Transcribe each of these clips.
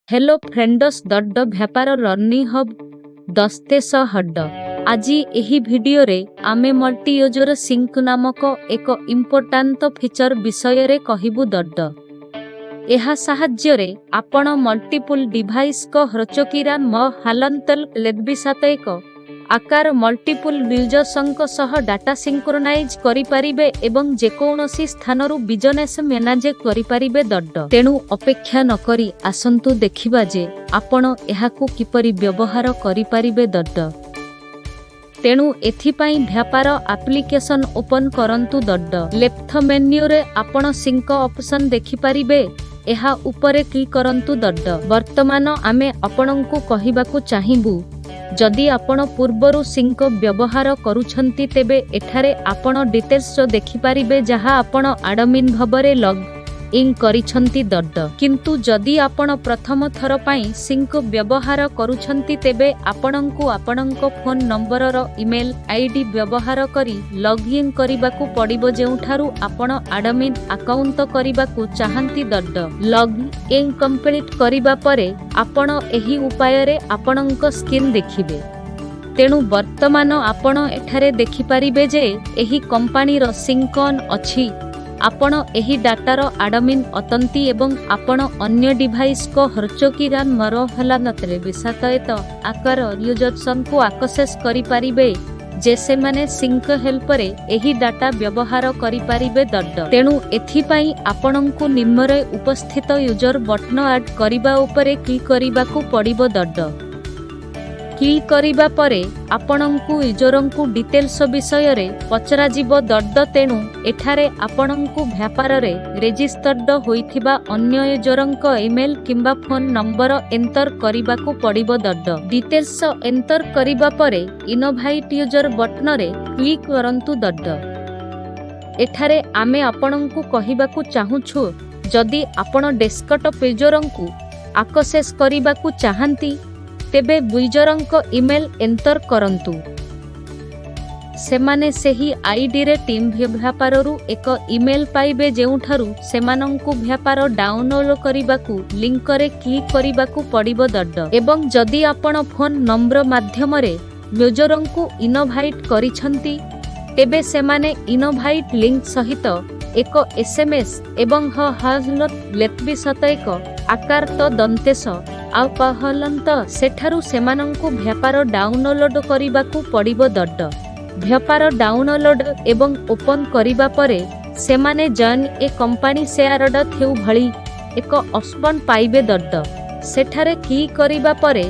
Hello friends, ଦଡ୍ଡ ଭ୍ୟାପାର learning hub ଦସ୍ତେଶ ହଡ୍ଡ। ଆଜି ଏହି ଭିଡିଓରେ ଆମେ ମଲ୍ଟି ୟୁଜର ସିଙ୍କ ନାମକ ଏକ ଇମ୍ପୋର୍ଟାଣ୍ଟ ଫିଚର ବିଷୟରେ କହିବୁ ଦଡ୍ଡ। ଏହା ସାହାଯ୍ୟରେ ଆପଣ ମଲ୍ଟିପୁଲ ଡିଭାଇସ୍କ ହ୍ରଚକିରା ମ ହାଲନ୍ତଲ ଲେଦ୍ବି 7 ଏକ ଆକାର ମଲ୍ଟିପୁଲ ୟୁଜର୍ସଙ୍କ ସହ ଡାଟା ସିଙ୍କ୍ରୋନାଇଜ୍ କରିପାରିବେ ଏବଂ ଯେକୌଣସି ସ୍ଥାନରୁ ବିଜନେସ୍ ମ୍ୟାନେଜ କରିପାରିବେ ଦଡ୍ଡ। ତେଣୁ ଅପେକ୍ଷା ନକରି ଆସନ୍ତୁ ଦେଖିବା ଯେ ଆପଣ ଏହାକୁ କିପରି ବ୍ୟବହାର କରିପାରିବେ ଦଡ୍ଡ। ତେଣୁ ଏଥିପାଇଁ ଭ୍ୟାପାର ଆପ୍ଲିକେସନ୍ ଓପନ୍ କରନ୍ତୁ ଦଡ୍ଡ। ଲେଫ୍ଟ ମେନ୍ୟୁରେ ଆପଣ ସିଙ୍କ ଅପସନ୍ ଦେଖିପାରିବେ। ଏହା ଉପରେ କ୍ଲିକ୍ କରନ୍ତୁ ଦଡ୍ଡ। ବର୍ତ୍ତମାନ ଆମେ ଆପଣଙ୍କୁ କହିବାକୁ ଚାହିଁବୁ, ଯଦି ଆପଣ ପୂର୍ବରୁ ସିଙ୍କ ବ୍ୟବହାର କରୁଛନ୍ତି, ତେବେ ଏଠାରେ ଆପଣ ଡିଟେଲ୍ସ ଦେଖିପାରିବେ ଯାହା ଆପଣ ଆଡମିନ୍ ଭାବରେ ଲଗ୍ ଇନ୍ କରିଛନ୍ତି ଦଡ୍ଡ। କିନ୍ତୁ ଯଦି ଆପଣ ପ୍ରଥମ ଥର ପାଇଁ ସିଙ୍କ ବ୍ୟବହାର କରୁଛନ୍ତି, ତେବେ ଆପଣଙ୍କୁ ଆପଣଙ୍କ ଫୋନ୍ ନମ୍ବରର ଇମେଲ୍ ଆଇଡି ବ୍ୟବହାର କରି ଲଗ୍ଇନ୍ କରିବାକୁ ପଡ଼ିବ, ଯେଉଁଠାରୁ ଆପଣ ଆଡମିନ୍ ଆକାଉଣ୍ଟ କରିବାକୁ ଚାହାନ୍ତି ଦଡ୍ଡ। ଲଗ୍ ଇନ୍ କମ୍ପ୍ଲିଟ୍ କରିବା ପରେ ଆପଣ ଏହି ଉପାୟରେ ଆପଣଙ୍କ ସ୍କ୍ରିନ୍ ଦେଖିବେ। ତେଣୁ ବର୍ତ୍ତମାନ ଆପଣ ଏଠାରେ ଦେଖିପାରିବେ ଯେ ଏହି କମ୍ପାନୀର ସିଙ୍କ ଅନ୍ ଅଛି। ଆପଣ ଏହି ଡାଟାର ଆଡମିନ୍ ଅଟନ୍ତି ଏବଂ ଆପଣ ଅନ୍ୟ ଡିଭାଇସ୍କ ହର୍ଚକିରା ମର ହେଲା ବିଶାତୟତ ଆକାର ୟୁଜର୍ସଙ୍କୁ ଆକ୍ସେସ୍ କରିପାରିବେ ଯେ ସେମାନେ ସିଙ୍କ ହେଲ୍ପରେ ଏହି ଡାଟା ବ୍ୟବହାର କରିପାରିବେ ଦଡ୍ଡ। ତେଣୁ ଏଥିପାଇଁ ଆପଣଙ୍କୁ ନିମ୍ନରେ ଉପସ୍ଥିତ ୟୁଜର ବଟନ ଆଡ୍ କରିବା ଉପରେ କ୍ଲିକ୍ କରିବାକୁ ପଡ଼ିବ ଦଡ୍ଡ। କ୍ଲିକ୍ କରିବା ପରେ ଆପଣଙ୍କୁ ୟୁଜରଙ୍କୁ ଡିଟେଲ୍ସ ବିଷୟରେ ପଚରାଯିବ ଦଡ୍ଡ। ତେଣୁ ଏଠାରେ ଆପଣଙ୍କୁ ଭ୍ୟାପାରରେ ରେଜିଷ୍ଟର୍ଡ ହୋଇଥିବା ଅନ୍ୟ ୟୁଜରଙ୍କ ଇମେଲ୍ କିମ୍ବା ଫୋନ୍ ନମ୍ବର ଏଣ୍ଟର କରିବାକୁ ପଡ଼ିବ ଦଡ୍ଡ। ଡିଟେଲ୍ସ ଏଣ୍ଟର କରିବା ପରେ ଇନଭାଇଟ୍ ୟୁଜର ବଟନରେ କ୍ଲିକ୍ କରନ୍ତୁ ଦଡ୍ଡ। ଏଠାରେ ଆମେ ଆପଣଙ୍କୁ କହିବାକୁ ଚାହୁଁଛୁ, ଯଦି ଆପଣ ଡେସ୍କଟପ୍ ୟୁଜରଙ୍କୁ ଆକ୍ସେସ୍ କରିବାକୁ ଚାହାନ୍ତି, ତେବେ ୟୁଜରଙ୍କ ଇମେଲ୍ ଏଣ୍ଟର କରନ୍ତୁ। ସେମାନେ ସେହି ଆଇଡିରେ ଟିମ୍ ଭ୍ୟାପାରରୁ ଏକ ଇମେଲ୍ ପାଇବେ, ଯେଉଁଠାରୁ ସେମାନଙ୍କୁ ଭ୍ୟାପାର ଡାଉନଲୋଡ୍ କରିବାକୁ ଲିଙ୍କରେ କ୍ଲିକ୍ କରିବାକୁ ପଡ଼ିବ ଦଡ୍ଡ। ଏବଂ ଯଦି ଆପଣ ଫୋନ୍ ନମ୍ବର ମାଧ୍ୟମରେ ୟୁଜରଙ୍କୁ ଇନଭାଇଟ୍ କରିଛନ୍ତି, ତେବେ ସେମାନେ ଇନଭାଇଟ୍ ଲିଙ୍କ ସହିତ ଏକ ଏସ୍ଏମ୍ଏସ୍ ଏବଂ ହ ହାଜଲତ ଲେତ୍ବି 71 ଆକାର ତ ଦନ୍ତେଶ ଆଉ ପହଲନ୍ତ ସେଠାରୁ ସେମାନଙ୍କୁ ଭ୍ୟାପାର ଡାଉନଲୋଡ୍ କରିବାକୁ ପଡ଼ିବ ଦଡ୍ଡ। ଭ୍ୟାପାର ଡାଉନଲୋଡ୍ ଏବଂ ଓପନ୍ କରିବା ପରେ ସେମାନେ ଜଏନ୍ ଏ କମ୍ପାନୀ ସେୟାରଡ ଥ୍ୟୁ ଭଳି ଏକ ଅପସନ୍ ପାଇବେ ଦଡ୍ଡ। ସେଠାରେ କ୍ଲିକ୍ କରିବା ପରେ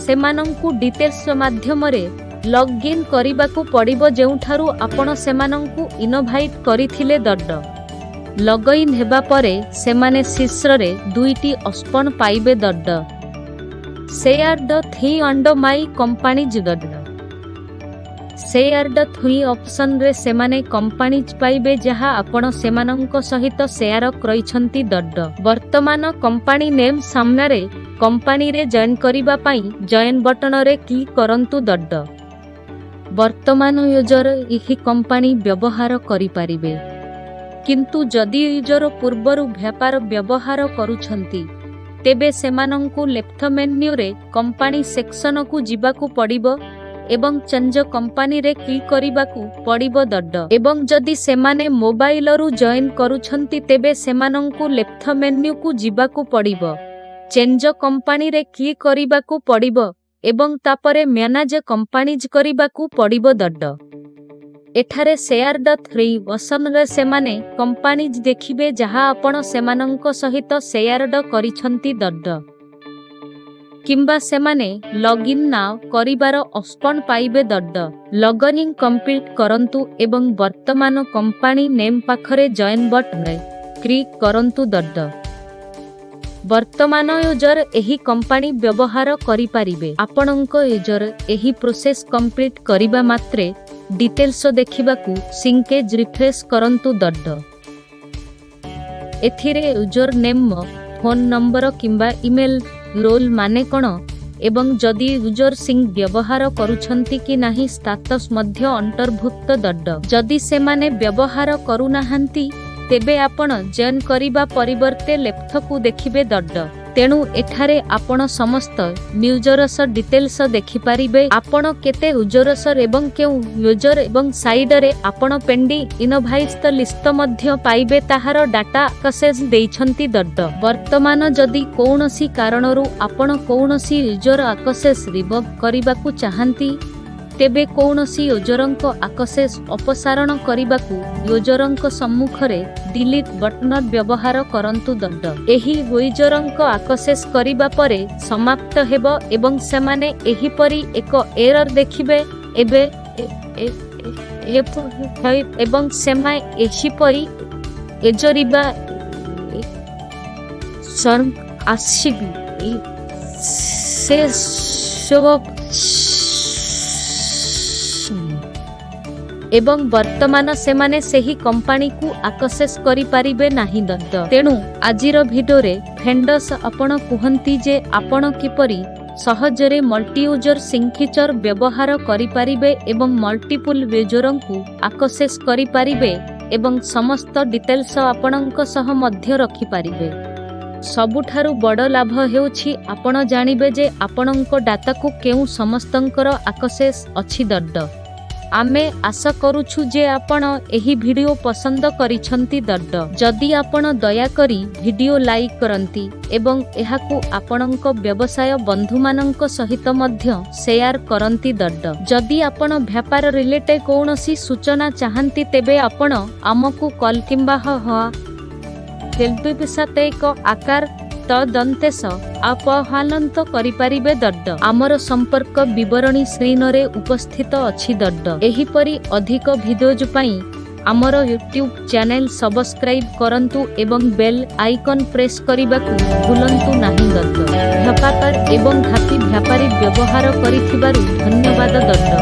ସେମାନଙ୍କୁ ଡିଟେଲ୍ସ ମାଧ୍ୟମରେ ଲଗ୍ଇନ୍ କରିବାକୁ ପଡ଼ିବ, ଯେଉଁଠାରୁ ଆପଣ ସେମାନଙ୍କୁ ଇନଭାଇଟ୍ କରିଥିଲେ ଦଡ୍ଡ। ଲଗ୍ଇନ୍ ହେବା ପରେ ସେମାନେ ଶୀର୍ଷରେ ଦୁଇଟି ଅପସନ୍ ପାଇବେ ଦଡ୍ଡ, shared three and my companies ଦଡ୍ଡ। ସେୟାର୍ଡ ଥ୍ରି ଅପସନରେ ସେମାନେ କମ୍ପାନିଜ୍ ପାଇବେ ଯାହା ଆପଣ ସେମାନଙ୍କ ସହିତ ସେୟାର କରିଛନ୍ତି ଦଡ୍ଡ। ବର୍ତ୍ତମାନ କମ୍ପାନୀ ନେମ୍ ସାମ୍ନାରେ କମ୍ପାନୀରେ ଜଏନ୍ କରିବା ପାଇଁ ଜଏନ୍ ବଟନରେ କ୍ଲିକ୍ କରନ୍ତୁ ଦଡ୍ଡ। ବର୍ତ୍ତମାନ ୟୁଜର ଏହି କମ୍ପାନୀ ବ୍ୟବହାର କରିପାରିବେ। କିନ୍ତୁ ଯଦି ୟୁଜର ପୂର୍ବରୁ ଭ୍ୟାପାର ବ୍ୟବହାର କରୁଛନ୍ତି, ତେବେ ସେମାନଙ୍କୁ ଲେଫ୍ଟ ମେନ୍ୟୁରେ କମ୍ପାନୀ ସେକ୍ସନକୁ ଯିବାକୁ ପଡ଼ିବ ଏବଂ ଚେଞ୍ଜ କମ୍ପାନୀରେ କ୍ଲିକ୍ କରିବାକୁ ପଡ଼ିବ ଦଡ୍ଡ। ଏବଂ ଯଦି ସେମାନେ ମୋବାଇଲରୁ ଜଏନ୍ କରୁଛନ୍ତି, ତେବେ ସେମାନଙ୍କୁ ଲେଫ୍ଟ ମେନ୍ୟୁକୁ ଯିବାକୁ ପଡ଼ିବ, ଚେଞ୍ଜ କମ୍ପାନୀରେ କ୍ଲିକ୍ କରିବାକୁ ପଡ଼ିବ ଏବଂ ତାପରେ ମ୍ୟାନେଜ କମ୍ପାନିଜ୍ କରିବାକୁ ପଡ଼ିବ ଦଡ୍ଡ। ଏଠାରେ ସେୟାର୍ଡ ଥ୍ରି ଅପସନରେ ସେମାନେ କମ୍ପାନିଜ୍ ଦେଖିବେ ଯାହା ଆପଣ ସେମାନଙ୍କ ସହିତ ସେୟାର୍ଡ କରିଛନ୍ତି ଦଡ୍ଡ। କିମ୍ବା ସେମାନେ ଲଗ୍ଇନ୍ now କରିବାର ଅପସନ୍ ପାଇବେ ଦଡ୍ଡ। ଲଗ୍ଇନ୍ କମ୍ପ୍ଲିଟ୍ କରନ୍ତୁ ଏବଂ ବର୍ତ୍ତମାନ କମ୍ପାନୀ ନେମ୍ ପାଖରେ ଜଏନ୍ ବଟନରେ କ୍ଲିକ୍ କରନ୍ତୁ ଦଡ୍ଡ। ବର୍ତ୍ତମାନ ୟୁଜର ଏହି କମ୍ପାନୀ ବ୍ୟବହାର କରିପାରିବେ। ଆପଣଙ୍କ ୟୁଜର ଏହି ପ୍ରୋସେସ୍ କମ୍ପ୍ଲିଟ୍ କରିବା ମାତ୍ରେ ଡିଟେଲ୍ସ ଦେଖିବାକୁ ସିଙ୍କ ପେଜ୍ ରିଫ୍ରେଶ୍ କରନ୍ତୁ ଦଡ୍ଡ। ଏଥିରେ ୟୁଜର ନେମ୍, ଫୋନ୍ ନମ୍ବର କିମ୍ବା ଇମେଲ୍, ରୋଲ୍ ମାନେ କ'ଣ ଏବଂ ଯଦି ୟୁଜର ସିଙ୍କ ବ୍ୟବହାର କରୁଛନ୍ତି କି ନାହିଁ ଷ୍ଟାଟସ୍ ମଧ୍ୟ ଅନ୍ତର୍ଭୁକ୍ତ ଦଡ୍ଡ। ଯଦି ସେମାନେ ବ୍ୟବହାର କରୁନାହାନ୍ତି, ତେବେ ଆପଣ ଜଏନ୍ କରିବା ପରିବର୍ତ୍ତେ ଲେଫ୍ଟକୁ ଦେଖିବେ ଦଡ୍ଡ। ତେଣୁ ଏଠାରେ ଆପଣ ସମସ୍ତ ୟୁଜରସ ଡିଟେଲ୍ସ ଦେଖିପାରିବେ, ଆପଣ କେତେ ୟୁଜରସ ଏବଂ କେଉଁ ୟୁଜର, ଏବଂ ସାଇଡରେ ଆପଣ ପେଣ୍ଡିଂ ଇନଭାଇସ୍ ଲିଷ୍ଟ ମଧ୍ୟ ପାଇବେ, ତାହାର ଡାଟା ଆକ୍ସେସ୍ ଦେଇଛନ୍ତି ଦଡ। ବର୍ତ୍ତମାନ ଯଦି କୌଣସି କାରଣରୁ ଆପଣ କୌଣସି ୟୁଜର ଆକ୍ସେସ୍ ରିଭୋକ୍ କରିବାକୁ ଚାହାନ୍ତି, ତେବେ କୌଣସି ୟୁଜରଙ୍କ ଆକ୍ସେସ୍ ଅପସାରଣ କରିବାକୁ ୟୁଜରଙ୍କ ସମ୍ମୁଖରେ ଡିଲିଟ୍ ବଟନ ବ୍ୟବହାର କରନ୍ତୁ ଦଡ। ଏହି ୟୁଜରଙ୍କ ଆକ୍ସେସ୍ କରିବା ପରେ ସମାପ୍ତ ହେବ ଏବଂ ସେମାନେ ଏହିପରି ଏକ ଏରର ଦେଖିବେ ଏବେ ଏବଂ ସେମାନେ ଏହିପରି ଏଜରିବା ଆସିବି ସେ ଏବଂ ବର୍ତ୍ତମାନ ସେମାନେ ସେହି କମ୍ପାନୀକୁ ଆକ୍ସେସ୍ କରିପାରିବେ ନାହିଁ ଦତ୍ତ। ତେଣୁ ଆଜିର ଭିଡିଓରେ ଫ୍ରେଣ୍ଡସ୍, ଆପଣ କୁହନ୍ତି ଯେ ଆପଣ କିପରି ସହଜରେ ମଲ୍ଟି ୟୁଜର ସିଙ୍କ ଫିଚର ବ୍ୟବହାର କରିପାରିବେ ଏବଂ ମଲ୍ଟିପୁଲ ୟୁଜରଙ୍କୁ ଆକ୍ସେସ୍ କରିପାରିବେ ଏବଂ ସମସ୍ତ ଡିଟେଲ୍ସ ଆପଣଙ୍କ ସହ ମଧ୍ୟ ରଖିପାରିବେ। ସବୁଠାରୁ ବଡ଼ ଲାଭ ହେଉଛି ଆପଣ ଜାଣିବେ ଯେ ଆପଣଙ୍କ ଡାଟାକୁ କେଉଁ ସମସ୍ତଙ୍କର ଆକ୍ସେସ୍ ଅଛି ଦଡ। ଆମେ ଆଶା କରୁଛୁ ଯେ ଆପଣ ଏହି ଭିଡିଓ ପସନ୍ଦ କରିଛନ୍ତି ଦଡ। ଯଦି ଆପଣ ଦୟାକରି ଭିଡିଓ ଲାଇକ୍ କରନ୍ତି ଏବଂ ଏହାକୁ ଆପଣଙ୍କ ବ୍ୟବସାୟ ବନ୍ଧୁମାନଙ୍କ ସହିତ ମଧ୍ୟ ସେୟାର କରନ୍ତି ଦଡ। ଯଦି ଆପଣ ବ୍ୟାପାର ରିଲେଟେଡ୍ କୌଣସି ସୂଚନା ଚାହାନ୍ତି, ତେବେ ଆପଣ ଆମକୁ କଲ୍ କିମ୍ବା ହ ହ ହେଲ୍ପ ସାତ ଏକ ଆକାର ତ ଦନ୍ତେଶ ଆପହାନନ୍ତ କରିପାରିବେ ଦଡ। ଆମର ସମ୍ପର୍କ ବିବରଣୀ ସ୍କ୍ରିନରେ ଉପସ୍ଥିତ ଅଛି ଦଡ। ଏହିପରି ଅଧିକ ଭିଡିଓଜ୍ ପାଇଁ ଆମର ୟୁଟ୍ୟୁବ୍ ଚ୍ୟାନେଲ ସବସ୍କ୍ରାଇବ୍ କରନ୍ତୁ ଏବଂ ବେଲ୍ ଆଇକନ୍ ପ୍ରେସ୍ କରିବାକୁ ଭୁଲନ୍ତୁ ନାହିଁ ଦଡ। ଭ୍ୟାପାର ଏବଂ ହାପି ଭ୍ୟାପାରୀ ବ୍ୟବହାର କରିଥିବାରୁ ଧନ୍ୟବାଦ ଦଡ।